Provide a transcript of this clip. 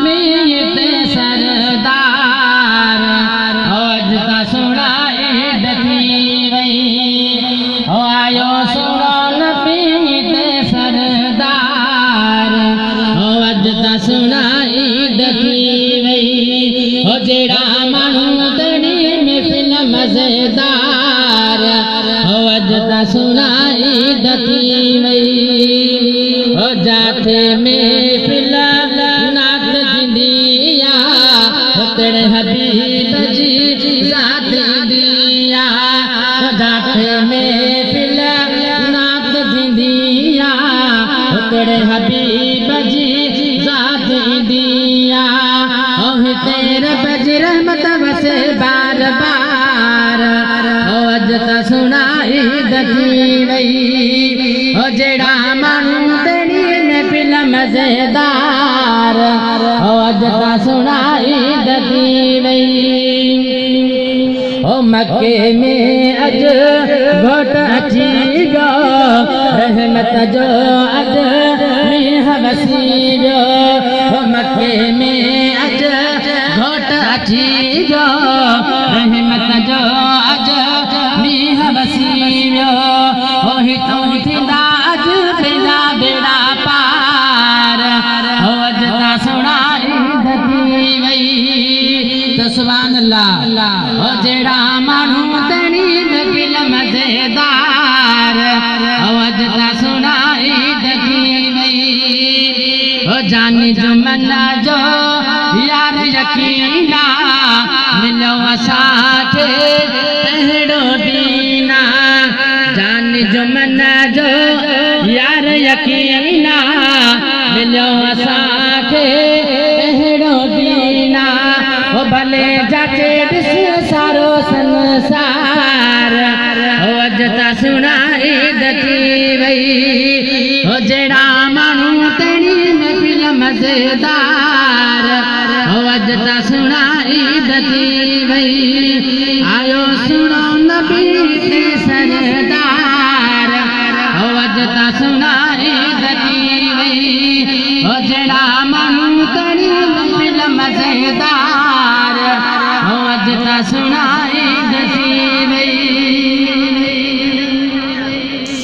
नबी ते सरदार हो अॼु त सुहिणा ईद थी वई हो आयो सुहिणो नबी ते सरदार हो अॼु त सुहिणा ईद थी वई हो जहिड़ा माण्हू तणी महफ़िल मज़ेदार हो अॼु त सुहिणा ईद थी वई हो जाथे महफ़िल नात थींदी आहे हुतड़े हबीब जी ज़ात ईंदी आहे जाथे महफ़िल नात थींदी आहे हुतड़े हबीब जी ज़ात ईंदी आहे हो हिते रब जी रहमत वसे बार बार हो अॼु त सुहिणा ईद थी वई हो जहिड़ा माण्हू तणी महफ़िल मज़ेदार हो अॼु त सुहिणा ईद थी वई हो मक्के में अॼु घोट अची वियो रहमत जो अॼु मींहुं वसी वियो हो मक्के में अॼु घोट अची वियो रहमत जो अॼु मींहुं वसी वियो हो हितां थींदा अॼु पंहिंजा बेड़ा पार हो अॼु त सुहिणा ईद थी वई त सुभान अल्लाह हो जहिड़ा माण्हू तणी महफ़िल मज़ेदार हो अॼु त सुहिणा ईद थी वई हो जानी जुमन जो यार यकीना मिलियो असांखे अहिड़ो दीना जानी जुमन जो यार यकीना मिलियो असांखे अहिड़ो दीना हो भले जाचे ॾिस सारो संसार हो अॼु त सुहिणा ईद थी वई हो जहिड़ा माण्हू तणी महफ़िल मज़ेदार हो अॼु त सुहिणा ईद थी वई आयो सुहिणो नबी ते सरदार हो अॼु त सुहिणा ईद थी वई हो जहिड़ा माण्हू तणी महफ़िल मज़ेदार हो अॼु त सुहिणा